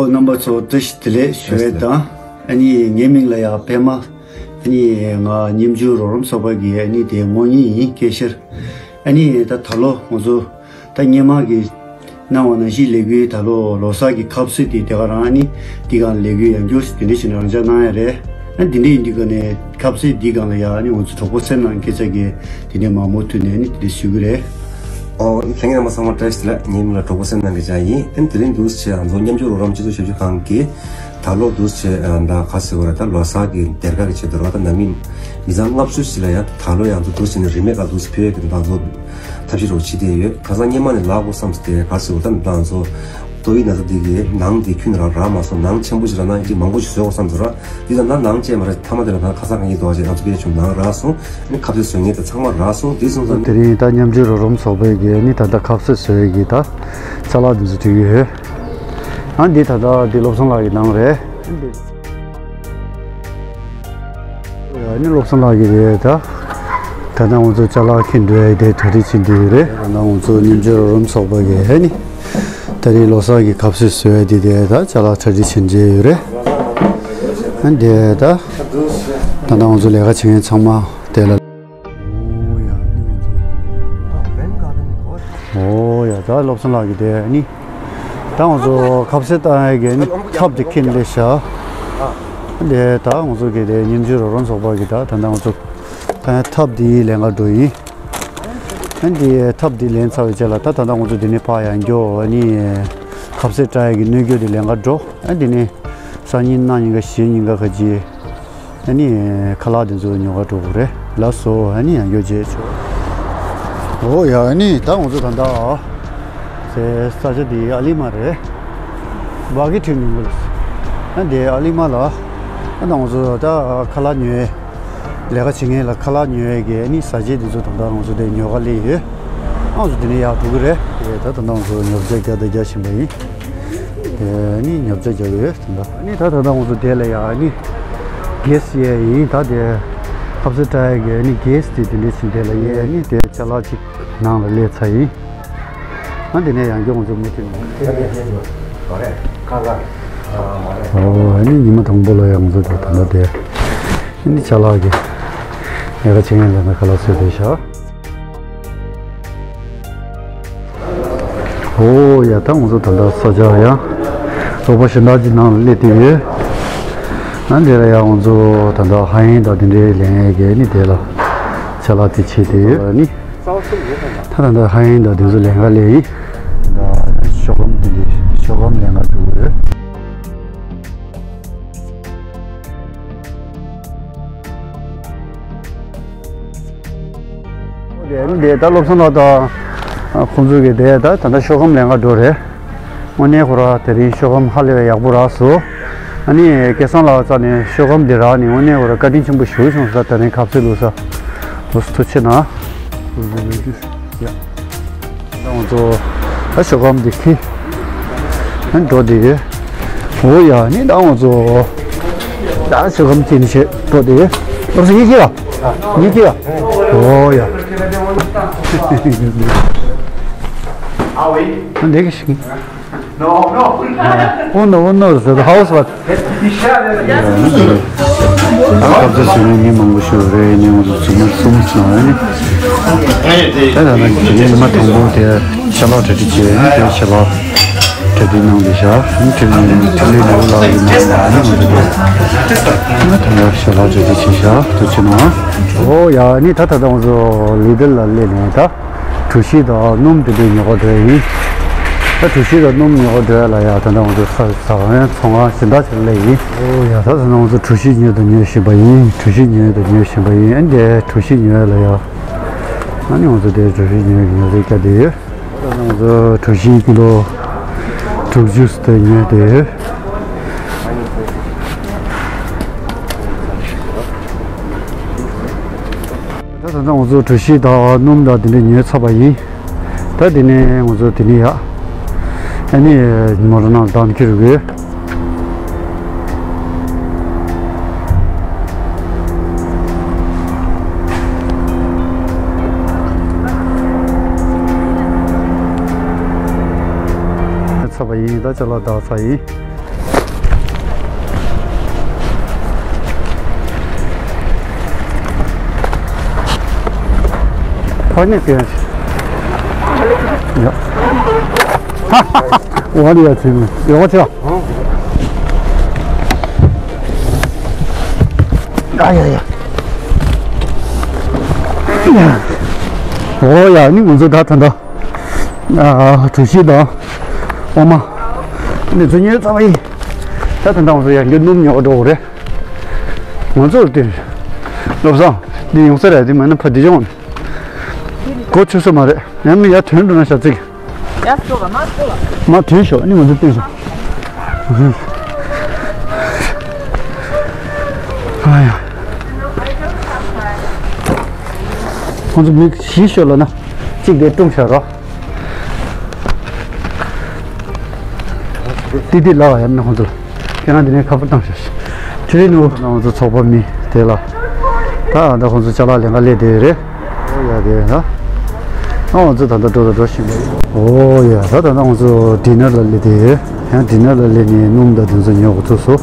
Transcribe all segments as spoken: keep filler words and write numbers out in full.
རྣམ་པ་ཚོ་བཀྲ་ཤིས་བདེ་ལེགས་ཞུ་ཡས་དང་། ཨ་ནི་ངའི་མིང་ལ་ཡ་པད་མ། ཨ་ནི་ང་ཉིན་རྒྱུན་རོགས་རམ་ཚོགས་པ་གི་ཨ་ནི་དེ་ངོ་རྒོལ་ཡིན། སྐད་ཆ། ཨ་ནི་ད་ད་ལོ་ང་ཚོ་ད་སྔོན་མ་གི་གནང་བ་ནང་བཞིན་ལས་འགུལ། ད་ལོ་ལོ་གསར་གྱི་ཁ་ཟས་དེ་དེ་ག་རང་ཨ་ནི་དེ་ག་ལས་འགུལ་ཡང་སྐྱོར་དེ་འདྲ་ཞིག་རང་འཇགས་གནང་ཡ་རེད། ཨ་དེ་འདྲ་ཡིན་དུས་ག་ནས་ཁ་ཟས་འདི་སྒང་ལ་ཡ་ཨ་ནི་ང་ཚོ་གྲོགས་པོ་སེམས་ནང་སྐད་ཆ་གི་དེ་འདྲ་མང་པོ་ཐུག་ནས་ཨ་ནི་དེ་འདྲ་ཞུ་གི་རེད། ཨོ་ལྷན་རྒྱས་རྣམ་པ་ཚང་མ་བཀྲ་ཤིས་བདེ་ལེགས། ངའི་མིང་ལ་གྲོགས་པོ་སེམས་ནང་གི་ཅང་ཡིན། ཨ་ནི་དེ་རིང་འདུག་སེ་ང་ཚོ་མཉམ་སྤྱོད་རོགས་རམ་སྤྱི་ཚོགས་ཞབས་ཞུ་ཁང་གི་ད་ལོ་འདུག་སེ་ད་ག་ཟེར་བ་རེད། ད་ལོ་གསར་གྱི་སྡེར་ཁ་གི་ཆེད་དུ་ར་ད་ནང་མི་མི་ཚང་ལྔ་བཅུ་ཞིག་ལ་ཡ་ད་ལོ་ཡང་ཚོ་འདུག་སེ་ནས་རིན་མེད་ཀ་འདུག་སེ་ཕུལ་ཡས་ཀྱི་ད་ཚོ་ཐབས་ཤེས་རོགས་བྱེད་དེ་ཡོད། ཁ་སང་སྔོན་མ་ནས་ལབ་དགོས་བསམ་སྟེ་ག་ཟེར་བ་ད་ད་ཚོ་ཏོག་དབྱིབས་ན་ཚ་འདི་གི་ནང་འདི་ཁྱོན་རང་རག་མ་སོང་། ནང་ཆེན་པོ་ཞིག་རག་ན་ཅིག་མང་པོ་ཞིག་བཟོ་དགོས་བསམ་ཚོ་ར། འདི་ད་ནང་ནང་བཅད་མ་རེད། ཐ་མ་དེ་ལ་ད་ཁ་སང་ག་ཡིན་དོ་ཅིག་ང་ཚོ་སྐད་ཆ་བྱུང་ནང་རག་སོང་། ཨ་ནི་ཁ་ཟས་བཟོ་མཁན་དེ་ཚང་མ་རག་སོང་། དེ་སོང་ཙང་དེ་རིང་ད་མཉམ་སྤྱོད་རོགས་རམ་ཚོགས་པའི་གི་ཨ་ནི་ད་ལྟ་ཁ་ཟས་བཟོ་ཡས་ཀྱི་ད་ཅ་ལག་འདི་ཚོ་སྤྲད་ཀྱི་ཡོད། ཨ་འདི་ད་ལྟ་འདི་བློ་བཟང་ལགས་ཀྱི་ནང་རེད། ཨ་ནི་བློ་བཟང་ལགས་ཀྱི་རེད། ད་ད་ལྟ་ང་ཚོ་ཅ་ལག་འཁྱེར་འགྲོ་ཡས་དེ་གྲ་སྒྲིག་བྱེད་འདི་ཡོད་རེད། ད་ལྟ་ང་ཚོ་མཉམ་སྤྱོད་རོགས་རམ་ཚོགས་པ་གི་ཨ་ནི་ད་རེས་ལོ་གསར་གྱི་ཁ་ཟས་བཟོ་ཡས་དེ་དེ་ད་ཅ་ལག་གྲ་སྒྲིག་བྱེད་འདི་ཡོད་རེད། ཨ་འདི་ད་ད་ལྟ་ང་ཚོ་ལས་ཀ་བྱེད་མཁན་ཚང་མ་དེ་ལ། ཨོ་ཡ་ཨ་ནི་ང་ཚོ། ཨོ་ཡ་ད་བློ་བཟང་ལགས་ཀྱི་དེ་ཨ་ནི། ད་ང་ཚོ་ཁ་ཟས་བཏང་ཡས་ཀྱི་ཨ་ནི་ཐབ་དེ་ཁྱེར་སླེབས་ཤག་དེ་ད་ང་ཚོ་གི་དེ་མཉམ་སྤྱོད་རོགས་རམ་ཚོགས་པ་གི་ད་ད་ལྟ་ང་ཚོ་ད་ཐབ་དེའི་ལེན་ག་འགྲོ་ཡིན། ཨ་ནི་དེ་ཐབ་དེ་ལེན་ཚར་བའི་རྗེས་ལ་ད་ད་ལྟ་ང་ཚོ་དེ་ནས་ཕར་ཡང་མགྱོགས་ཨ་ནི་ཁ་ཟས་བཏང་ཡས་ཀྱི་སྣོད་སྐྱོར་དེ་ལེན་ག་འགྲོ། ཨ་ནི་དེ་ནས་སང་ཉིན་གནངས་ཉིན་ག་གཞེས་ཉིན་ག་ག་ཅི། ཨ་ནི་ཁ་ལག་དེ་ཚོ་ཉོ་ག་འགྲོ་དགོས་རེད། ལགས་སོ། ཨ་ནི་ཡང་བསྐྱར་མཇལ་ཆོག་ཨོ་ཡ་ཨ་ནི་ད་ང་ཚོ་ད་ལྟ་ཟེ་ས་ཆ་དེ་ཨ་ལི་མ་རེད། བ་གི་ཁྲིད་ཉིན་མོ་རེད། ཨ་འདི་ཨ་ལི་མ་ལ་ཨ་ད་ང་ཚོ་ད་ཁ་ལག་ཉོ་ཡས་ལས་ཀ་བྱེད་མཁན་ལ་ཁ་ལག་ཉོ་ཡས་ཀྱི་ཨ་ནི་ཟ་ཆས་དེ་ཚོ་ད་ལྟ་ང་ཚོ་དེ་ཉོ་ག་སླེབས་ཡོད། ང་ཚོ་དེ་ནས་ཡར་འགྲོ་གི་རེད། དེ་ད་ད་ལྟ་ང་ཚོ་ཉོ་ཆ་རྒྱག་དང་རྒྱག་བཞིན་པ་ཡིན། དེ་ནི་ཉོ་ཆ་རྒྱག་གི་ཡོད། ད་ལྟ་ཨ་ནི་ད་ད་ལྟ་ང་ཚོ་དེ་ལ་ཡ་ཨ་ནི་གེ་སི་ཡས་ཡིན། ད་དེ་ཁ་ཟས་བཏང་ཡས་ཀྱི་ཨ་ནི་གེ་སི་དེ་དེ་འདྲ་ཞིག་དེ་ལ་ཡས། ཨ་ནི་དེ་ཅ་ལག་ཅིག་ནང་ལ་སླེབས་ཚར་ཡིན། ཨ་དེ་ནས་ཡང་བསྐྱར་ང་ཚོ་མུ་མཐུད་ནས། ཨོ་ཨ་ནི་ཉི་མ་དང་པོ་ལ་ཡང་ང་ཚོ་ད་ད་ལྟ་དེ་ཨ་ནི་ཅ་ལག་གི་ལས་ཀ་བྱེད་མཁན་ལ་ན་ཁ་ལག་བཟོས་བསྡད་ཤག་ཨོ་ཡ་ད་ང་ཚོ་ད་ལྟ་ས་ཆ་ཡང་རོགས་པ་གཞན་དག་ཅིག་ནང་ལ་སླེབས་བསྡད་ཡོད། ཨ་འདི་ལ་ཡང་ང་ཚོ་ད་ལྟ་ཧ་ཡིན་དང་དེ་འདྲའི་ལེན་ཡས་ཀྱི་ནི་དེ་ལ་ཅ་ལག་དེ་ཕྱེ་བསྡད་ཡོད་ནི། ད་ད་ལྟ་ཧ་ཡིན་དང་དེ་ཚོ་ལེན་ག་སླེབས་ཡིན། ད་ཤོག་སྒམ་དེ་འདྲའི་ཤོག་སྒམ་ལེན་ག་འགྲོ་གི་ཡོད། དེ་ནི་དེ་ད་བློ་བཟང་ལགས་དང་ཁོང་ཚོ་གི་དེ་ད་ད་ལྟ་ཤོག་སྒམ་ལེན་ག་འགྲོ་རེད། དངོས་གནས་ཁོ་ར་དེ་རིང་ཤོག་སྒམ་ཧ་ལས་པའི་ཡག་པོ་རག་སོང་། ཨ་ནི་སྐལ་བཟང་ལགས་རྩ་ནས་ཤོག་སྒམ་འདི་རག་ནས་དངོས་གནས་ཁོ་ར་བཀའ་དྲིན་ཆེན་པོ་ཞུ་སོང་ས། དེ་རིང་ཁ་ཟས་ལུགས་ས་ལོ་སུ་ཐུགས་ཆེ་གནང་། ཡ། ད་ང་ཚོ་ད་ཤོག་སྒམ་འདི་ཁྱེར་ཨ་འགྲོ་བསྡད་ཡོད། ཨོ་ཡ་ནི་ད་ང་ཚོ་ད་ཤོག་སྒམ་ཁྱེར་ནས་བྱས་འགྲོ་བསྡད་ཡོད། ཨོ་སི་ཡི་ཁྱེར་ཨ་ཡི་ཁྱེར་ཨ། ཨོ་ཡ། འདི་གི་ཤིང་། No, no. Oh, no, oh, no, the house was. ཨ་ཁ་ཟས་བཟོ་མཁན་མི་མང་པོ་ཞིག་ཡོད་རེད། ཡིན་ནའི་ང་ཚོ་མཛུབ་མོ་གསུམ་ཟིན་ནས་ནི། ད་ད་ལྟ་དེ་ནས་ཉི་མ་དང་པོ་དེ་ཅ་ལག་གྲ་སྒྲིག་བྱས། ཨ་ནི་དེ་ཅ་ལག་གྲ་སྒྲིག་གནང་བསྡད་ཤག་ཨ་ནི་དེ་ནས་ཐིག་ལེ་ལེའུ་ལགས་ཡིན་ནའི་ང་ཚོ་དེ་ད་ལྟ་ཅ་ལག་གྲ་སྒྲིག་བྱས་ཤག་ཐུགས་རྗེ་གནང་། ཨོ་ཡ་ནི་ད་ད་ལྟ་ང་ཚོ་ལི་ཏལ་ལ་སླེབས་ནས་ད། གྲོ་ཞིབ་དང་སྣུམ་དེ་འདྲ་ཉོ་ག་འགྲོ་ཡ་ཡིན། ད་གྲོ་ཞིབ་དང་སྣུམ་ཉོ་ག་འགྲོ་ཡ་ལ་ཡ་ད་ལྟ་ང་ཚོ་ས་ཟ་ཁང་ཚོང་ཁང་གཞན་དག་ཅིག་སླེབས་ཡིན། ཨོ་ཡ་ད་ད་ལྟ་ང་ཚོ་གྲོ་ཞིབ་ཉོས་དང་ཉོ་བཞིན་པ་ཡིན། གྲོ་ཞིབ་ཉོས་དང་ཉོ་བཞིན་པ་ཡིན། ཨ་ནི་དེ་གྲོ་ཞིབ་ཉོ་ཡ་ལ་ཡ། ཨ་ནི་ང་ཚོ་དེ་གྲོ་ཞིབ་ཉོ་ཡ་གི་ཉོ་ཚོང་བརྒྱབ་བསྡད་ཡོད། ད་ལྟ་ང་ཚོ་གྲོ་ཞིབ་ཀི་ལོ་དྲུག་ཅུ་དེ་ཉོས་བསྡད་ཡོད། ད་ད་ལྟ་ང་ཚོ་གྲོ་ཞིབ་དང་སྣུམ་དང་དེ་འདྲ་ཉོས་ཚར་བ་ཡིན། ད་དེ་ནས་ང་ཚོ་དེ་ནས་ཡ། ཨ་ནི་མོ་ཊ་ནང་ལ་བཏང་འཁྱེར་དགོས། ཚར་བ་ཡིན། ད་ཅ་ལག་བཏང་ཚར་ཡིན། ཨ་ནི་དེ་ཡ། ཧ་ཧ། ཝ་ལི་ཡ་ཚིག་ཡོད་པ་ཆེ། ཨ་ཡ་ཡ། ཨོ་ཡ། ནི་ང་ཚོ་ད་ད་ད། ཨ། གྲོ་ཞིབ་དང་འོ་མ་ནི་ཚོ་ཉོས་ཚར་བ་ཡིན། ད་ད་ད་ང་ཚོ་ཡར་རྒྱུ་སྣུམ་ཉོ་འགྲོ་དགོས་རེད། ང་ཚོར་དེ་བློ་བཟང་འདི་ཡོང་ས་རེད། དེ་མིན་ན་ཕ་དེ་ཅོང་གོ་ཆོད་ས་མ་རེད། ཡང་མི་ཡར་ཐོན་འགྲོ་ན་ཤ་ཚིག་ཡར་ཤོག་ག་མར་ཤོག་ལ། མར་ཐོན་ཤོག་ཨ་ནི་ང་ཚོ་བསྟན་ཤོག་ཨ་ཡ། ཁོང་ཚོ་མི་བཞི་ཤོག་ལ་ན་གཅིག་དེ་ཀྲུང་ཤ་རོ། ཏི་ཏི་ལ་བ་ཡམ་ན་ཁོང་ཚོ་ལ། ཁྱེད་རང་འདི་ནས་ཁ་པར་བཏང་ཤོག་ཤིག་ཁྲི་རི་ནུ་ཁོང་ཚོ་ཚོགས་པ་མི་དེ་ལ། ད་ད་ཁོང་ཚོ་ཅ་ལག་ལེན་ག་སླེབས་དེ་རེད། ཨོ་ཡ་དེ་ན། ཨོ་ང་ཚོ་ད་ལྟ་འགྲོ་ད་འགྲོ་བཞིན་པ་ཡིན། ཨོ་ཡ་ད་ད་ད་ང་ཚོ་ཌི་ནར་ལ་སླེབས་དེ། ཡང་ཌི་ནར་ལ་སླེབས་ནས་སྣུམ་དང་དེ་ཚོ་ཉོ་དགོས་ཚུགས་སོ།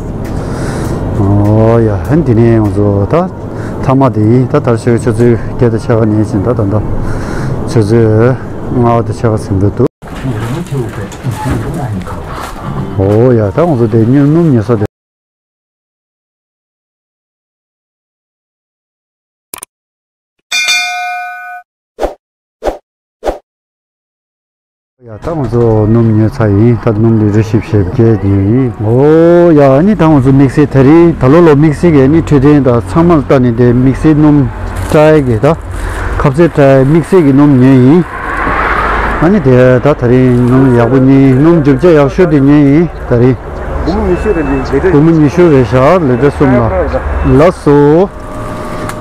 ཨོ་ཡ་ཧན་དེ་ནས་ང་ཚོ་ད་མཐའ་མ་དེ་ཡིན། ད་ད་ཆུ་ཚོད་བརྒྱད་དང་ཕྱེད་ཀ་ནས་ཕྱིན། ད་ད་ད་ཆུ་ཚོད་ལྔ་པ་དང་ཕྱེད་ཀ་ཟིན་འགྲོ་འདུག་ཨོ་ཡ་ད་ང་ཚོ་དེ་སྣུམ་ཉོ་ས་དེ། ཡ་ད་ང་ཚོ་སྣུམ་ཉོས་ཚར་ཡིན། ད་སྣུམ་ལི་ཊར་བཞི་བཅུ་ཞེ་བརྒྱད་ཉོས་ཡིན། ཨོ་ཡ་ཨ་ནི་ད་ང་ཚོ་དམིགས་བསལ་དེ་རིང་ད་ལོ་ལོ་དམིགས་བསལ་གྱི་ཨ་ནི་འཕྲོད་བསྟེན་དང་ཚང་མ་ལ་ལྟ་ནས་དེ་དམིགས་བསལ་སྣུམ་ཊའི་གི་ད་ཁ་ཟས་ཊའི་དམིགས་བསལ་གྱི་སྣུམ་ཉོས་ཡིན། ཨ་ནི་དེ་ད་ད་རིང་སྣུམ་ཡག་པོ་ཉོས་ཡིན། སྣུམ་རྒྱུ་ཆ་ཡག་ཤོས་དེ་ཉོས་ཡིན་ད་རིང་། སྒོར་མོ་ཉི་ཤུ་རེད། ལི་ཊར་སྒོར་མོ་ཉི་ཤུ་རེད་ཤག་ལི་ཊར་གསུམ་ལ། ལགས་སོ།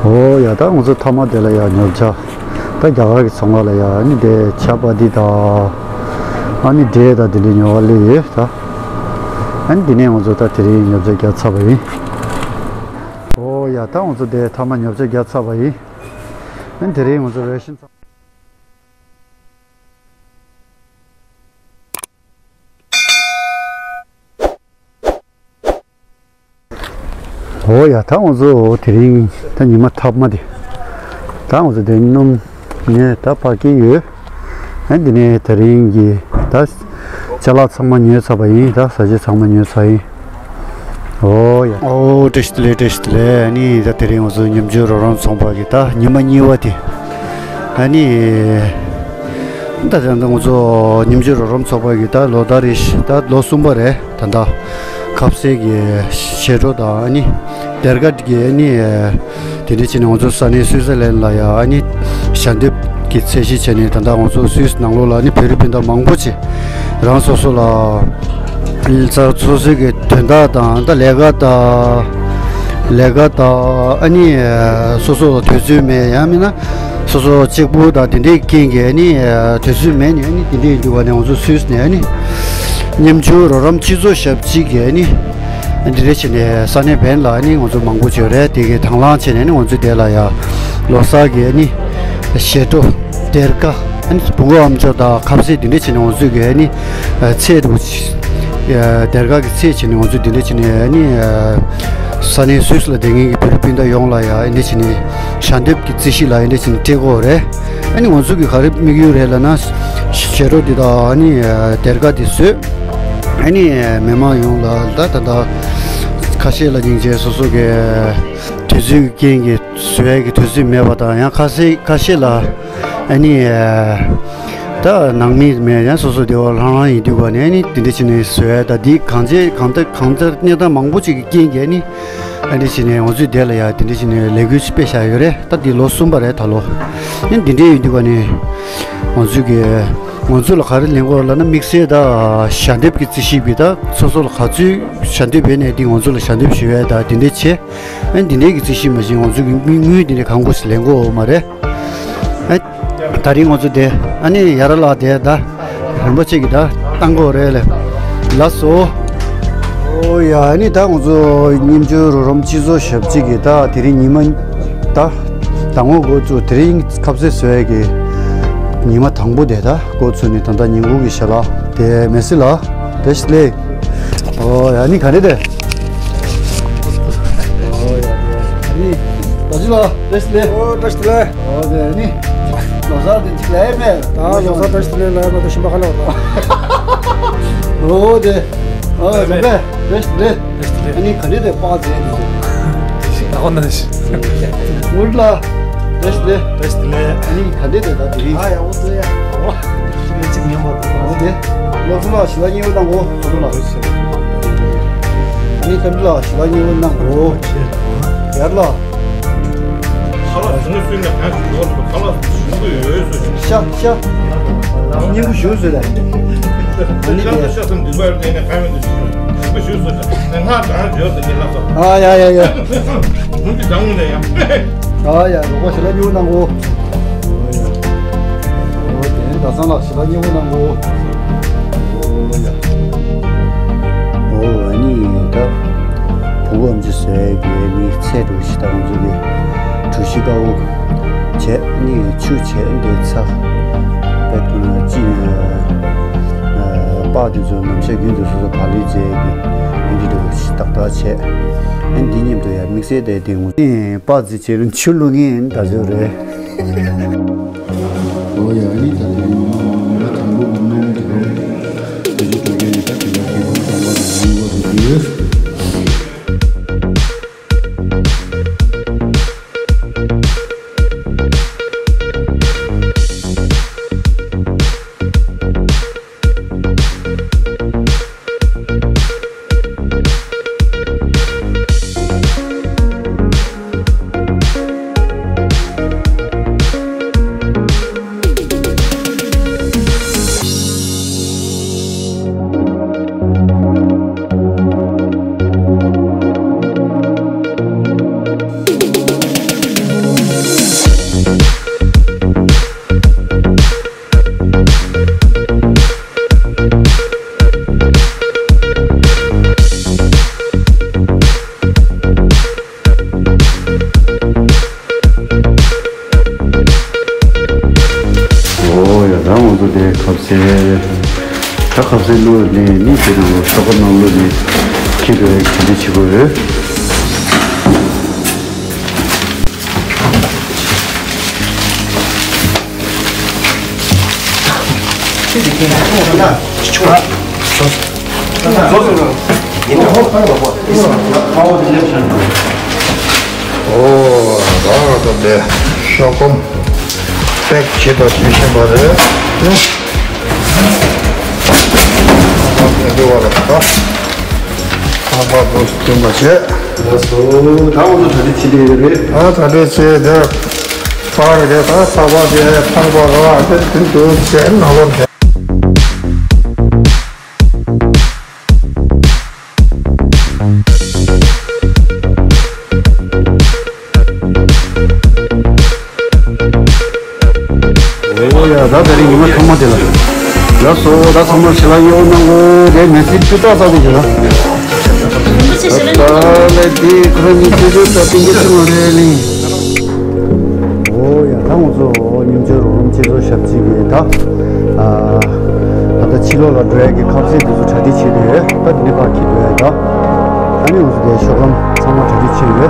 ཨོ་ཡ་ད་ང་ཚོ་མཐའ་མ་དེ་ལ་ཡ་ཉོ་ཆ། ད་རྒྱ་གར་གྱི་ཚོང་ཁང་ལ་ཡ་ཨ་ནི་དེ་ཆ་པ་འདི་དང་། ཨ་ནི་འབྲས་དང་དེ་འདྲ་ཉོ་བ་སླེབས་ཡོད་ད། ཨ་ནི་དེ་ནས་ང་ཚོ་ད་དེ་རིང་ཉོ་ཆ་རྒྱག་ཚར་བ་ཡིན། ཨོ་ཡ་ད་ང་ཚོ་དེ་མཐའ་མ་ཉོ་ཆ་རྒྱག་ཚར་བ་ཡིན། ཨ་ནི་དེ་རིང་ང་ཚོ་རེ་ཤན་ཚང་། ཨོ་ཡ་ད་ང་ཚོ་དེ་རིང་ད་ཉི་མ་མཐའ་མ་དེ། ད་ང་ཚོ་དེ་སྣུམ་ནས་ད་ཕར་སྐྱེལ་ཡོད། ཨ་འདི་ནས་དེ་རིང་གི་ད་ཅ་ལག་ཚང་མ་ཉོས་ཚར་བ་ཡིན། ད་ཟ་ཆས་ཚང་མ་ཉོས་ཚར་ཡིན། ཨོ་ཡ། ཨོ་བཀྲ་ཤིས་བདེ་ལེགས། བཀྲ་ཤིས་བདེ་ལེགས། ཨ་ནི་ད་དེ་རིང་ང་ཚོ་ཉམས་བཅོས་རོགས་རམ་ཚོགས་པ་གི་ད་ཉི་མ་གཉིས་པ་དེ། ཨ་ནི། ད་ད་ད་ང་ཚོ་ཉམས་བཅོས་རོགས་རམ་ཚོགས་པ་གི་ད་ལོ་ལྟར་རེ་བཞིན་ད་ལོ་གསུམ་པ་རེད། ད་ད་ཁ་ཟས་ཀྱི་ཞལ་འགྲོ་དང་ཨ་ནི་སྡེར་ཁ་གི་ཨ་ནི་དེ་འདྲ་བྱས་ནས་ང་ཚོ་ས་གནས་སུའི་ཙི་ལན་ལ་ཡ་ཨ་ནི་ཞལ་འདེབས་ཀྱི་ཚད་གཞི་བྱས་ནས། ད་ད་ང་ཚོ་སུའི་ཙི་ནང་ལོགས་ལ་ཨ་ནི་བོད་རིགས་སྤུན་ཟླ་མང་པོ་ཅིག་རང་སོ་སོ་ལ་ས་སོ་སོའི་གི་དོན་དག་དང་ད་ལས་ཀ་དང་ལས་ཀ་དང་ཨ་ནི་སོ་སོ་ལ་དུས་ཚོད་མེད། ཡང་མིན་ན་སོ་སོ་གཅིག་པུ་དང་དེ་འདྲའི་རྐྱེན་གྱིས་ཨ་ནི་དུས་ཚོད་མེད་ནས་ཨ་ནི་དེ་འདྲའི་འདུག་པ་ནས་ང་ཚོ་སུད་སི་ནས་ཨ་ནི་ཉམ་ཆུང་རོགས་རམ་སྤྱི་ཚོགས་ཞབས་ཕྱི་གིས་ཨ་ནི་འདི་འདྲ་བྱས་ནས་ས་གནས་བན་ལ་ཨ་ནི་ང་ཚོ་མང་པོ་ཅིག་ཡོད་རེད། དེ་གི་དང་བླངས་བྱས་ནས་ཨ་ནི་ང་ཚོ་དེ་ལ་ཡ་ལོ་གསར་གྱི་ཨ་ནི་ཞལ་འགྲོ། སྡེར་ཁ། ཨ་ནི་བུ་མགོ་ཨམ་ཅོག་དང་ཁ་ཟས་འདི་འདྲ་བྱས་ནས་ང་ཚོས་ཀྱི་ཨ་ནི་ཚེས་དུ་སྡེར་ཁ་གི་ཚེས་བྱས་ནས་ང་ཚོས་འདི་འདྲ་བྱས་ནས་ཨ་ནི་ས་གནས་སུད་སི་ལ་བསྡད་མཁན་གྱི་བོད་རིགས་སྤུན་ཟླ་ཡོངས་ལ་ཡ་ཨ་ནི་བྱས་ནས་ཞལ་འདེབས་ཀྱི་རྩིས་གཞི་ལ་ཨ་ནི་བྱས་ནས་སྤྲད་དགོས་རེད། ཨ་ནི་ང་ཚོ་གི་ག་རེ་དམིགས་ཡུལ་རེད་ལབ་ན། ཞལ་འགྲོ་འདི་དང་ཨ་ནི་སྡེར་ཁ་འདི་བཟོས། ཨ་ནི་མི་མང་ཡོངས་ལ་ད་ད་ད་ཁ་ཤས་ལ་སྙིང་རྗེ། སོ་སོ་གི་དུས་ཚོད་ཀྱི་རྐྱེན་གྱིས་བཟོ་ཡས་ཀྱི་དུས་ཚོད་མེད་པ་དང་། ཡང་ཁ་ཤས་ཁ་ཤས་ལ་ཨ་ནི་ད་ནང་མི་མེད། ཡང་སོ་སོ་སྡེ་བ་ལྷང་ལྷང་ཡིན་དུས་ག་ནས་ཨ་ནི་དེ་འདྲ་བྱས་ནས་བཟོ་ཡས་ད་འདི་གང་བྱས་གང་ལྟར་གང་ལྟར་གནས་སྟངས་མང་པོ་ཅིག་གི་རྐྱེན་གྱིས་ཨ་ནི་ཨ་འདྲ་བྱས་ནས་ང་ཚོའི་སྡེ་ལ་ཡ་དེ་འདྲ་བྱས་ནས་ལས་འགུལ་ཅིག་སྤེལ་བཞག་ཡོད་རེད། ད་འདི་ལོ་གསུམ་པ་རེད་ད་ལོ། ཨ་ནི་འདི་འདྲ་ཡིན་དུས་ག་ནས་ང་ཚོས་ཀྱི་ང་ཚོ་ལ་ག་རེ་ལེན་དགོས་ལབ་ན། དམིགས་བསལ་ད་ཞལ་འདེབས་ཀྱི་རྩིས་ཞིབ་ཀྱི་ད་སོ་སོ་ལ་ག་ཚོད་ཞལ་འདེབས་བྱས་ནས་འདི་ང་ཚོ་ལ་ཞལ་འདེབས་ཞུ་ཡས་ད་འདི་འདྲ་བྱས། ཨ་འདི་འདྲའི་གི་རྩིས་ཞིབ་མ་བྱས་ང་ཚོ་གི་དངུལ་འདི་འདྲ་གང་དགོས་ཞིག་ལེན་དགོས་མ་རེད། ཨ་ད་རིང་ང་ཚོ་དེ་ཨ་ནི་ཡ་ར་ལ་དེ་ད་རིན་པོ་ཆེ་གི་ད་བཏང་དགོས་རེད་ལེ། ལགས་སོ། ཨོ་ཡ། ཨ་ནི་ད་ང་ཚོ་ཉིན་རྒྱུན་རོགས་རམ་སྤྱི་ཚོགས་ཞབས་ཕྱི་གི་ད་དེ་རིང་ཉི་མ་ད་ཟླ་ངོ་འགོ་བཙུགས། དེ་རིང་ཁ་ཟས་བཟོ་ཡས་གི་ཉི་མ་དང་པོ་དེ་ད་འགོ་ཚུགས་ནས་ད་ད་ཉིན་གུང་གི་ཞལ་ལག་དེ་མེ་སི་ལ་དེ་ཞིག་ལེ། ཨོ་ཡ། ཨ་ནི་ག་རེ་རེད། ཨོ་ཡ། ཨ་ནི་ད་ཅི་ལ་བཀྲ་ཤིས་བདེ་ལེགས། ཨོ་བཀྲ་ཤིས་བདེ་ལེགས། ཨོ་དེ་ཨ་ནི་ ལོ་གསར་དེ་གཅིག་ལ་ཡ་མེད། ད་ལོ་གསར་བཀྲ་ཤིས་བདེ་ལེགས་ལ་ཡ་མ་གཏོགས་གཞན་པ་ག་ལ་བ་དང་། ཨོ་དེ། ཨོ་ལེ་ལེ། བཀྲ་ཤིས་བདེ་ལེགས། བཀྲ་ཤིས་བདེ་ལེགས། ཨ་ནི་ག་འདྲ་དེ་པགས་རྫས་དེ་ཚོ། ད་ཁོ་ན་ཞིག་འུར་ལ། བཀྲ་ཤིས་བདེ་ལེགས། བཀྲ་ཤིས་བདེ་ལེགས། ཨ་ནི་ག་འདྲ་དེ་ད་དེ་རིང་། ཨ་ཡ་འོ་ཚོ་ཡ། ཨོ། གཅིག་ཉན་པ་དང་། ཨོ་དེ། ལོ་གསར་ལ་ཞི་ལ་ཉེ་བོ་གནང་གོ། ལོ་གསར་ལ། ཨ་ནི་ཁམས་ལ་ཞི་ལ་ཉེ་བོ་གནང་གོ། ཡར་ལ། ཁ་ལག་ཞིམ་པོ་ཟོས་ན་གང་ཞིག་ཡོད་རེད། ཁ་ལག་ཞིམ་པོ་ཡོད་ཟོས་ཤག་ཤ་ཤ། སྙིང་པོ་ཞུ་ཟོས་ལ། ཨ་ནི་ཤ་དང་ཤ་ཚ་འདུས་པ་ཡོད་དེ་ནས་ཁ་མེད་དུ་ཞིམ་པོ་ཞུ་ཟོས་ཤག་ང་གང་ཡོད་དེ་ནས་ལབ་སོང་། ཨ་ཡ་ཡ་ཡ། ངུ་གི་དང་ངུ་ནས་ཡ། ཨ་ཡ་རོགས་པ་ཞི་ལ་ཉུང་གནང་གོ། ཨོ་དེ་ད་སང་ལ་ཞི་ལ་ཉུང་གནང་གོ། ཨོ་ཡ། ཨོ་ཨ་ནི་ད། བུ་གོ་ཨམ་ཅོག་བཟོས་ཀྱི་ནི་ཚེ་འགྲོ་ཞིག་དང་ཚོ་གི་གྲུ་བཞི་ཀ་འོ་བྱས་ནི་ཆུ་བྱས་འདི་ཚ་པད་ཀུན་ལ་ཅི་པགས་དེ་ཚོ་ནམ་ཤ་རྒྱུན་དུ་སོ་སོ་ག་ལི་རྫས་ཀྱི་ཨིན་ཇི་འགྲོ་ཞིག་ཏག་ཏག་བྱས། ཨན་འདི་མཉམ་དུ་ཡ་དམིགས་བསལ་དེ་དེ་ངོ་པགས་རྫས་བྱས་རུང་ཆུ་བླུག་ངེས་ད་ཚོད་རེད། ཨོ་ཡ་ཨ་ནི་ད་དེ་ང་དང་པོ་ང་མ་མ་དེ་རེད། དེ་ཚོ་སྤྲོད་མཁན་ནི་ད་དེ་ལ་དེ་ཁོང་ཚང་མ་དང་ང་མ་དེ་དེ། ཨོ་ཡ་ད་ང་ཚོ་དེ་ཁ་ཟས། ད་ཁ་ཟས་བླུགས་ནས་ནི་དེ་རུ་ཤོག་ཁ་ནང་བླུགས་ནས་ཁྱེར་བའི་གྲ་སྒྲིག་བྱེད་དགོས་རེད། ཨོ་རང་རང་ཚོ་དེ་ཤོག་སྒམ་པེག་བྱེད་དང་བྱེད་བཞིན་པ་རེད། ཨ་ཁ་འདི་བ་ལ་ད་ཁང་པ་འདུག་སྟོན་པ་བྱས། ལགས་སོ། ད་འོ་ཚོ་གྲ་སྒྲིག་བྱེད་དེ་ཡོད་རེད། ཨ་གྲ་སྒྲིག་བྱས་དེ་ཕར་རེད། ད་ཚགས་པར་དེ་ཁང་པ་ར་དེ་དེ་འདུག་བྱས་ནང་ལོགས་དེ། ཨོ་ཡ་ད་དེ་རིང་ཉི་མ་ཐོག་མ་དེ་ལ། ལགས་སོ། ད་ཚང་མ་ཞལ་ལག་ཡོད་གནང་གོ། དེ་མི་ཚེ་སྤུས་དག་ས་དེ་ཞུ་ན། རིན་པོ་ཆེ་ཞལ་ལག་ད་ལས་དེ་ཁོ་རང་ཉིད་ཚེ་སྲོག་ད་ཏིང་གེ་ཚོ་མ་རེད་ལིང་། ཨོ་ཡ་ད་ང་ཚོ་ཉིན་རྒྱུན་རོགས་རམ་སྤྱི་ཚོགས་ཞབས་ཕྱི་གི་ད། ད་ལྟ་ཕྱི་ལོགས་ལ་འགྲོ་ཡ་གི་ཁ་ཟས་དེ་ཚོ་གྲ་སྒྲིག་བྱེད་དུས་ད་དེ་ནས་ཕར་འཁྱེར་འགྲོ་ཡ་ད། ཨ་ནི་ང་ཚོ་དེ་ཤོག་ལམ་ཚང་མ་གྲ་སྒྲིག་བྱས་ཡོད།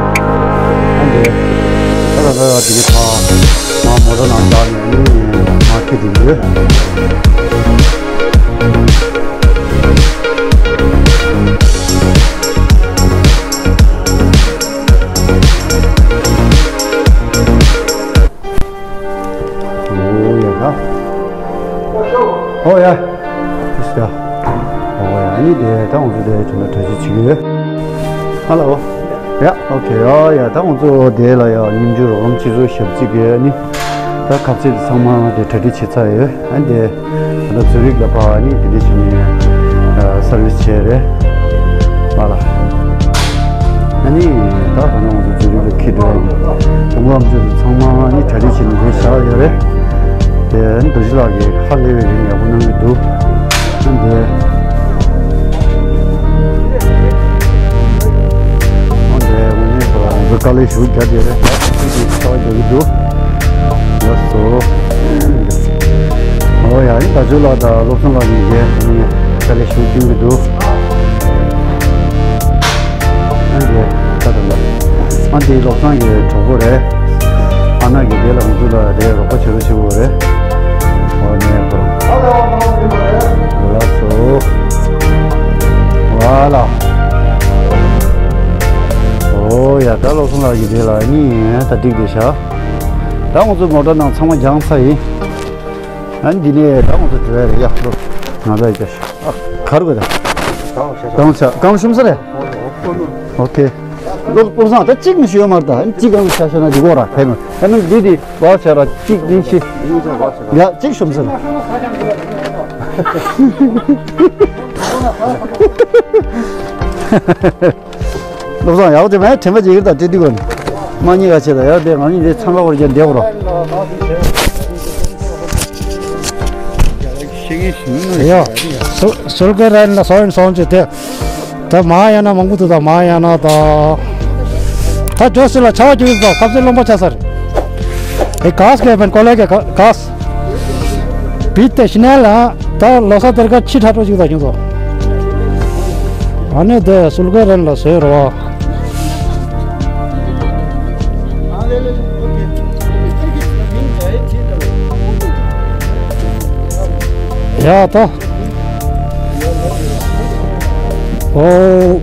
ཨ་འདི། ད་ད་ད་ད་དེ་ནས་ཕར་མར་མོ་ཊ་ནང་བཏང་ནས་ཨ་ནི་མར་འཁྱེར་འགྲོ་གི་ཡོད། ཨོ་ཡ་ད། ཨོ་ཡ། ཨིས་ཡ། ཨོ་ཡ་ཨ་ནི་དེ་ད་ང་ཚོ་དེ་དོན་དག་གྲ་སྒྲིག་བྱེད་ཀྱི་ཡོད། ཧ་ལོ། ཡ་ཨོ་ཁེ། ཨོ་ཡ་ད་ང་ཚོ་དེ་ལ་ཡ་ཉིན་རྒྱུན་རོགས་རམ་སྤྱི་ཚོགས་ཞབས་ཕྱི་གི་ཨ་ནི་ད་ཁ་ཟས་དེ་ཚང་མ་དེ་གྲ་སྒྲིག་བྱེད་ཚར་ཡོད། ཨ་ནི་དེ། ད་ལྟ་ཛུ་རིག་ལ་ཕར་ནི་དེ་འདྲ་བྱས་ནས་ཨ་སར་བིས་བྱས་རེད་མ་ལ། ཨ་ནི་ད་ད་ནང་ང་ཚོ་ཛུ་རིག་ལ་འཁྱེར་འགྲོ་ཡ་ཡིན། དུང་དཀར་ཨམ་ཅོག་ཚོ་ཚང་མ་ནི་གྲ་སྒྲིག་བྱས་ནས་འདིར་བཞག་ཡོད་རེད། དེ་རྡོ་རྗེ་ལགས་ཀྱིས་ཧ་ལས་པའི་རིགས་ཡག་པོ་གནང་གི་འདུག་ཨ་འདི། ཨ་འདི་ངོ་མས་ཁོ་རང་ཚོ་དཀའ་ལས་ཞེ་པོ་རྒྱབ་ཡོད་རེད། ད་ཚིག་གི་ཚ་བ་རྒྱག་གི་འདུག་ལགས་སོ། ཨོ་ཡ་ཨ་ནི་ད་ཇོ་ལགས་དང་བློ་བཟང་ལགས་གཉིས་ཀས་ཨ་ནི་དཀའ་ལས་ཞེ་པོ་བསྐྱོན་གྱི་འདུག་ཨ་འདི་ད་ད་ལ་ཨ་འདི་བློ་བཟང་གི་གྲོགས་པོ་རེད། ཨ་ན་གི་དེ་ལ་ང་ཚོ་ལ་དེ་རོགས་པ་བྱེད་རོགས་བྱེད་དགོས་རེད། ཨོ་ནས་ཁོ་རང་ལགས་སོ། ཝ་ལ། ཨོ་ཡ། ད་བློ་བཟང་ལགས་ཀྱི་དེ་ལ་གཉིས་ད་འགྲིག་བསྡད་ཤག་ད་ང་ཚོ་མོ་ཊ་ནང་ཚང་མ་སྦྱངས་ཚར་ཡིན། ཨ་ནི་འདི་ནས་ད་ང་ཚོ་འགྲོ་ཡ་རེད་ཡ། ལོ་ང་ད་ཡ་ཤ་ཨ་གར་དགོས་ད། གང་ཤ་གང་ཤ་གང་ཤུམ་ས་རེད། ཨོ་ཁེ། ལོ་བློ་བཟང་ད་གཅིག་མི་ཞུ་ཡ་མར་ད་ཨ་ནི་གཅིག་གང་ཤ་ཤ་ན་འདི་གོ་ར་ཕེ་མ་ཨ་ནི་འདི་འདི་བ་ཤ་ར་གཅིག་གཉིས་ཤི། ཡ་གཅིག་ཤུམ་ས་རེད། བློ་བཟང་ཡག་དེ་མེད་དྲན་པ་བརྗེད་ཀྱི་ད་དེ་དུས་གོ་ནི། མ་ཉེས་ཀ་བྱེད་ད་ཡག་དེ་ང་གཉིས་དེ་ཚང་ཀ་བར་ཀྱང་བསྡད་གོ་རོ། ཡ། སུ་སུལ་ཀེ་རན་ལ་སོན་སོན་ཅི་དེ། ད་མ་ཡ་ན་མང་པོ་དུ་ད་མ་ཡ་ན་ད། ད་ཇོ་སི་ལ་ཆ་བ་ཅི་ད་ཁབ་སེ་རློན་པ་ཆ་ས་རེད། ཨེ་ག་སི་ཀེ་བན་ཀོ་ལེ་ཀེ་ག་སི། བིད་དེ་ཤི་ནལ་ལ་ད་ལོ་ས་དེར་ཀ་ཕྱི་ཁྲ་ཁྲོ་ཞིག་ད་ཁྱོད་ཚོ། ཨ་ནི་དེ་སུལ་ཀེ་རན་ལ་ཟེར་རོ། ཡ་ད། ཨོ།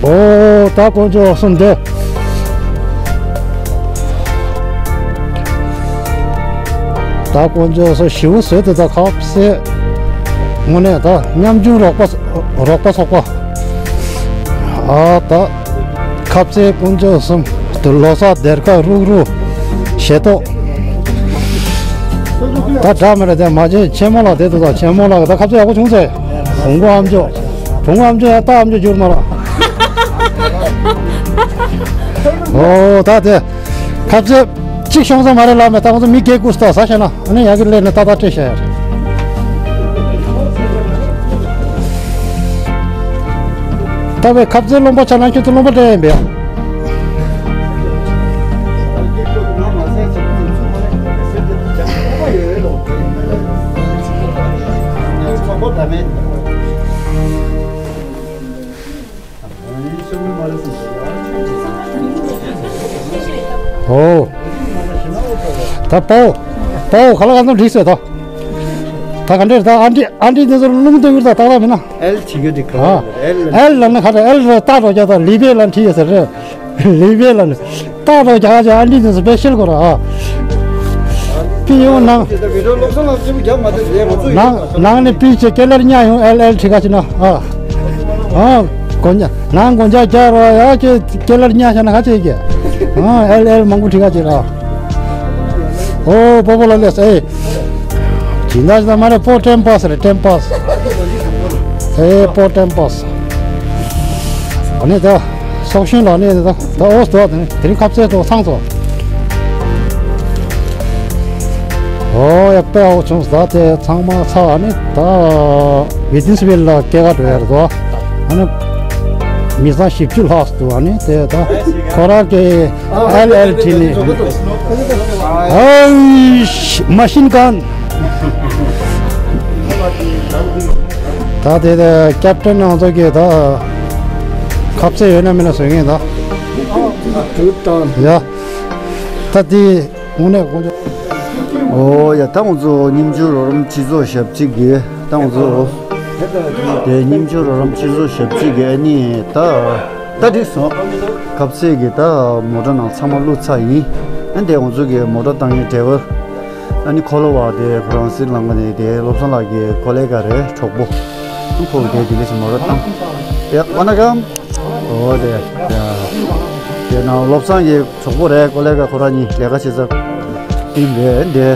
ཨོ་ད་དཀོན་མཆོག་གསུམ་འདི། ད་དཀོན་མཆོག་གསུམ་ཞི་བོ་བཟོས་ཏེ་ད་ཁབ་སེ། དངོས་གནས་ད་ཉམ་ཆུང་རོགས་པ་རོགས་པ་ཚོགས་པ། ཨ་ད། ཁབ་སེ་དཀོན་མཆོག་གསུམ། དུ་ལོ་གསར་སྡེར་ཁ་རུག་རུག་ཞེ་ཏོག་ད་འདྲ་མི་རེད་དེ་མ་བྱན་ཆེན་མོ་ལགས་དེ་དུ་ད་ཆེན་མོ་ལགས་ད་ཁབ་སེ་ཡག་པོ་བྱུང་ཟེར། བུང་གོ་ཨམ་ཅོག་བུང་གོ་ཨམ་ཅོག་ཡ་ད་ཨམ་ཅོག་བསྒྱུར་མ་ར། ཨོ་ད་དེ་ཁབ་སེ་གཅིག་ཤོང་ས་མ་རེད་ལགས་མེད་ད་ང་ཚོ་མི་སྒེར་ཀུ་སྟ་ས་ཤ་ན་ཨ་ནི་ཡ་གི་ལས་ནི་ཏག་ཏག་སྤྲད་ཤ་ཡ་རེད། ད་བའི་ཁབ་ཚེ་རློན་པ་ཆ་ན་ཁྱོད་ཚོ་རློན་པ་སྤྲད་ཡིན་པས། ཨོ། ད་པའོ། པའོ་ག་ལ་ག་ཚོད་འགྲིག་ཟེར་ད། ད་ག་འདྲས་ད་ཨ་འདྲི་ཨ་འདྲི་འདི་ཚོར་རླུང་སྟོན་གྱི་ད་ཏག་ཏག་མིན་ན། ཨེལ་བྲིས་ཀྱི་འདི་ག་ཨ། ཨེལ་ལ་ནི་ཁ་ད་ཨེལ་ར་ཏག་རོ་རྒྱག་ད་ལི་པེ་ལ་འཁྲི་ཡོད་ཟེར་རེད། ལི་པེ་ལ་ནི་ཏག་རོ་རྒྱག་ཅེ་ཨ་འདྲི་འདི་ཚོ་སྤེ་ཤལ་གོ་ར་ཨ། པི་ཡོང་ནང་། ནང་ནི་པི་ཅེ་ཀེ་ལར་ཉག་ཡོང་ཨེལ་ཨེལ་བྲིས་ཁ་ཅི་ན་ཨ། ཨ། གོ་ཉག་ནང་གོ་ཉག་རྒྱག་རོ་ཡ་ཅེ་ཀེ་ལར་ཉག་ཤ་ན་ཁ་ཅེ་ཀེ། ཨ་ཨེལ་ཨེལ་མང་པོ་བྲིས་ཁ་ཅི་ར། ཨོ་པོ་པོ་ལ་ལེས་ཨེ། ཇི་འདྲ་ཞིག་མ་རེད་པོ་ཊེམ་པ་སི་རེད་ཊེམ་པ་སི། ཨེ་པོ་ཊེམ་པ་སི། ཨ་ནི་ད་སོག་ཤིང་ལ་ནི་ད་ད་ཨོ་སྟོ་དེ་ནི་དེ་རིང་ཁ་ཚེ་ཏོ་ཚང་ཚོ། ཨོ་ཡ་པེ་ཨོ་ཆུང་ས་དེ་ཚང་མ་ཚ་ཨ་ནི་ད་ཝི་ཏིན་སི་ཝིལ་ལ་སྐྱེལ་ག་འགྲོ་ཡ་རེད་དོ། ཨ་ནི་མི་ཚང་བཞི་བཅུ་ལྷག་འདུག་ཨ་ནི་དེ་ད་ཁོ་རང་གི་ཨེལ་ཨེལ་བྲིས་ནི། ཨའི་ཤི་མ་ཤིན་གན། ད་དེ་དེ་ཀེབ་ཏན་ང་ཚོ་གི་ད་ཁ་ཟས་ཡོད་ན་མེད་ན་བཟོ་ངེས་ད། ཡ། ད་དེ་དངོས་གནས་དཀོན་མཆོག་ཨོ་ཡ་ད་ང་ཚོ་ཉིན་རྒྱུན་རོགས་རམ་སྤྱི་ཚོགས་ཞབས་ཕྱི་གི་ད་ང་ཚོ་དེ་ཉིན་རྒྱུན་རོགས་རམ་སྤྱི་ཚོགས་ཞབས་ཕྱི་གི་ཨ་ནི་ད། ད་འགྲིག་སོང་། ཁ་ཟས་ཀྱི་ད་མོ་ཊ་ནང་ཚང་མ་བླུགས་ཚར་ཡིན། ཨ་འདས་ང་ཚོ་གི་མོ་ཊ་བཏང་ཡའི་ཌ་རའི་ཝར། ཨ་ནི་འཁོར་ལོ་བ་དེ་ཁོ་རང་སི་རི་ལང་ཀ་ནས་དེ་བློ་བཟང་ལགས་ཀྱི་ཀོ་ལེ་ག་རེད་གྲོགས་པོ། ཁོ་གི་དེ་དེ་ལས་སུ་མོ་ཊ་བཏང་། ཡ་ཝ་ན་ཀམ། ཨོ་དེ། ཡ། དེ་ན་བློ་བཟང་གི་གྲོགས་པོ་རེད་ཀོ་ལེ་ག་ཁོ་རང་གཉིས་ལས་ཀ་བྱེད་ས། ཨིན་པས་འདི།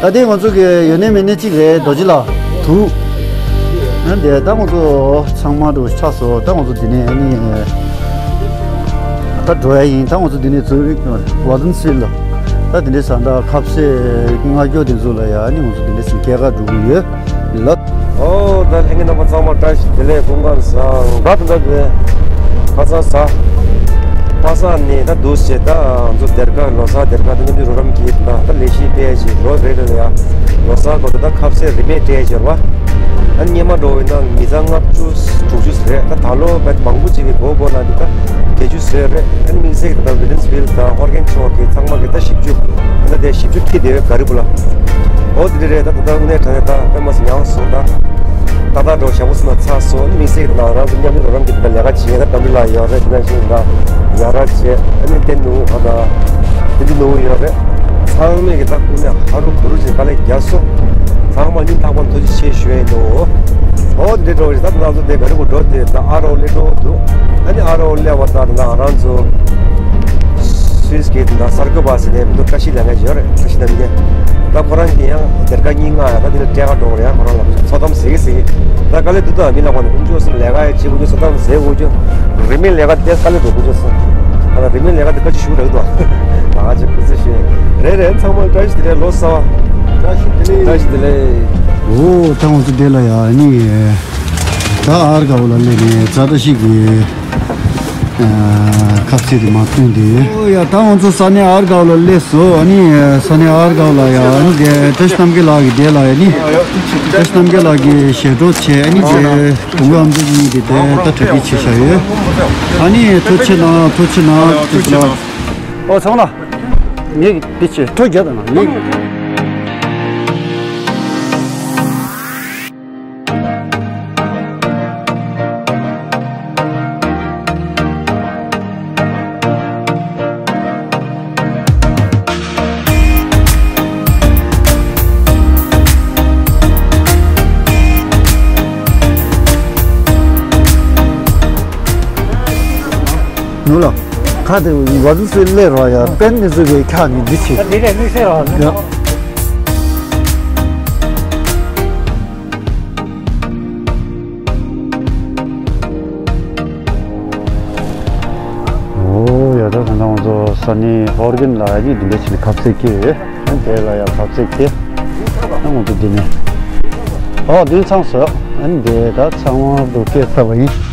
ད་ལྟའི་ང་ཚོ་གི་ཡོད་ནི་མེད་ནི་གཅིག་རེད་རྡོ་རྗེ་ལགས་དུ། ཨ་འདི་ད་ང་ཚོ་ཚང་མ་འགྲོ་ཆགས་སོང་ད་ང་ཚོ་འདི་ནས་ཨ་ནི། ད་འགྲོ་ཡ་ཡིན་ད་ང་ཚོ་འདི་ནས་ཛུ་རིག་ཝ་ཏན་སི་ལ། ད་འདི་འདྲའི་ས་འདྲ་ཁ་ཟས་ང་སྐྱོ་དེ་ཚོ་ལ་ཡ་ཨ་ནི་ང་ཚོ་འདི་འདྲའི་སི་སྐྱེལ་ག་འགྲོ་གི་ཡོད། ལ། ཨོ་ད་ལྷན་རྒྱས་རྣམ་པ་ཚང་མ་བཀྲ་ཤིས་བདེ་ལེགས་སྐུ་ཁམས་བཟང་ད་ད་ད་གི་ཁ་ཚ་ཚ། ཕ་ས་ནས་ད་འདུག་ཟེར་ད་ང་ཚོ་སྡེར་ཁ་ལོ་གསར་སྡེར་ཁ་ད་མཉམ་འབྲེལ་རོགས་རམ་གྱིས་ད་ད་ལས་གཞི་སྤྲད་ཅིག་ལོ་རེ་རེ་ལ་ཡ་ལོ་གསར་གོ་ད་ད་ཁ་ཟས་རིན་མེད་སྤྲད་ཅིག་ཡོད་རེད་བ། ཨ་ནི་སྔོན་མ་འགྲོ་བས་ན་མི་ཚང་ལྔ་བཅུ་དྲུག་ཅུ་ཟེར་རེད། ད་ད་ལོ་བས་མང་པོ་ཅིག་གི་སྒོ་སྒོ་ན་འདི་ད་བརྒྱད་ཅུ་ཟེར་རེད། ཨ་ནི་དམིགས་བསལ་གྱི་ད་ཝི་ལི་ཡམ་སི་བྷིལ་དང་ཧོར་གྷན་ཕྱོགས་ཀྱི་ཚང་མ་གི་ད་བཞི་བཅུ། ཨ་ནི་ད་དེ་བཞི་བཅུ་ཁྲི་དེ་བས་ག་རེ་བུ་ལ། འོ་དེ་འདྲ་རེད། ད་ད་ད་དངོས་གནས་དྲང་གནས་ད་དཔེ་མ་སྲིད་མྱངས་སོང་ད། ད་ད་འགྲོ་ཞག་པོ་སུ་ན་ཚར་སོང་། ཨ་ནི་དམིགས་བསལ་གྱི་ད་ང་རང་ཚོ་མཉམ་དུ་རོགས་རམ་གྱི་ད་ལས་ཀ་བྱེད་ད་འགྲམ་རི་ལགས་ཡོད་རེད། དེ་ནང་བཞིན་ད་ཡ་ར་བྱེད། ཨ་ནི་དེ་ནུ་ཨ་ད་དེ་འདི་ནུ་ཡོད་རེད། ཚང་མས་ཀྱི་ད་ཀུན་ནས་ཧ་རུ་བུ་རུ་ཅིག་དཀའ་ལས་རྒྱག་སོང་། ཚང་མ་སྙིང་ཐག་པ་ནས་ཐུགས་རྗེ་ཆེ་ཞུ་ཡས་འདུག་འོ་འདི་འགྲོ་བཞིན་ད་ང་ཚོ་དེ་ག་རེ་གོ་འགྲོ་དེ་ད་ཨ་རོ་སླེབས་འགྲོ་འདུག་ཨ་ནི་ཨ་རོ་སླེབས་པ་ད་ང་རང་ཚོ་སུད་སི་གི་ད་སར་ཀོ་བྷ་སི་ནས་མི་འདུག་བཀྲ་ཤིས་ལབ་མཁན་ཡོད་རེད། བཀྲ་ཤིས་ལབ་མཁན་ད་ཁོ་རང་གི་ཡང་སྡེར་ཁ་གཉིས་ལྔ་ཡ་ད་དེ་ལ་སྤྲད་ག་འགྲོ་རེད། ཡང་ཁོ་རང་ལ་ཚོ་གཏམ་ཟེར་གི་ཟེར་གི་ད་དཀའ་ལས་འདུག་ད་མི་ལ་ཁོ་ནས་ཀུན་སྤྱོད་སུ་ལས་ཀ་ཡ་བྱེད་དགོས་རྒྱུ་ཚོ་གཏམ་ཟེར་དགོས་རྒྱུ་རིན་མེད་ལས་ཀ་དེ་དཀའ་ལས་འགྲོ་དགོས་རྒྱུ་ཚོ། ཨ་ལ་རིན་མེད་ལས་ཀ་དེ་བཀའ་ཅི་ཞུ་རག་འདུག་ད་ང་ཅིག་སྐུ་ཚེ་ཞུ་ཡིན། རེད་རེད། ཚང་མ་བཀྲ་ཤིས་བདེ་ལེགས། ལོ་གསར་བ། བཀྲ་ཤིས་བདེ་ལེགས། བཀྲ་ཤིས་བདེ་ལེགས། འོ་ད་ང་ཚོ་འདི་ལ་ཡ་ནི་ད་ཨར་གའོ་ལ་སླེབས་ནས་ཛ་དྲག་ཤིག་གི་ཁ་ཟས་དེ་མ་ཐོན་དེ། ཨོ་ཡ་ད་ང་ཚོ་ས་གནས་ཨར་གའོ་ལ་སླེབས་སོང་། ཨ་ནི་ས་གནས་ཨར་གའོ་ལ་ཡ་ཨ་ནི་དེ་བཀྲ་ཤིས་རྣམ་རྒྱལ་ལགས་ཀྱི་དེ་ལ་ཡ་ནི་བཀྲ་ཤིས་རྣམ་རྒྱལ་ལགས་ཀྱི་ཞལ་འགྲོ་བྱས། ཨ་ནི་དེ་དགུང་ལོ་ཨ་མདོ་གཉིས་དེ་དེ་ད་གྲ་སྒྲིག་བྱས་བཞག་ཡོད། ཨ་ནི་ཐུགས་རྗེ་གནང་། ཐུགས་རྗེ་གནང་། ཐུགས་རྗེ་གནང་། ཨོ་ཚང་མ་ལ་ངས་འདི་བྱེད་ཐོ་རྒྱག་དང་ངས། ནུ་ལ། ཁ་དེ་བ་དུ་སེ་ལེ་རོ་ཡ་པན་ནི་ཟུ་གེ་ཁ་ནི་འདི་ཆེ། ད་དེ་རེ་མི་སེ་རོ། ཡ། ཨོ་ཡ་ད་ད་ང་ཚོ་ས་གནས་ཧོར་གྷན་ལ་ཡ་ནི་འདི་འདྲ་ཆེ་ནི་ཁ་ཟས་ཀྱི། དེ་ལ་ཡ་ཁ་ཟས་ཀྱི། ང་ཚོ་འདི་ནས། ཨོ་འདི་ཚང་སོ། ཨ་ནི་འདི་ད་ཚང་མ་འདུག་སྐད་ཚ་བ་ཡིན།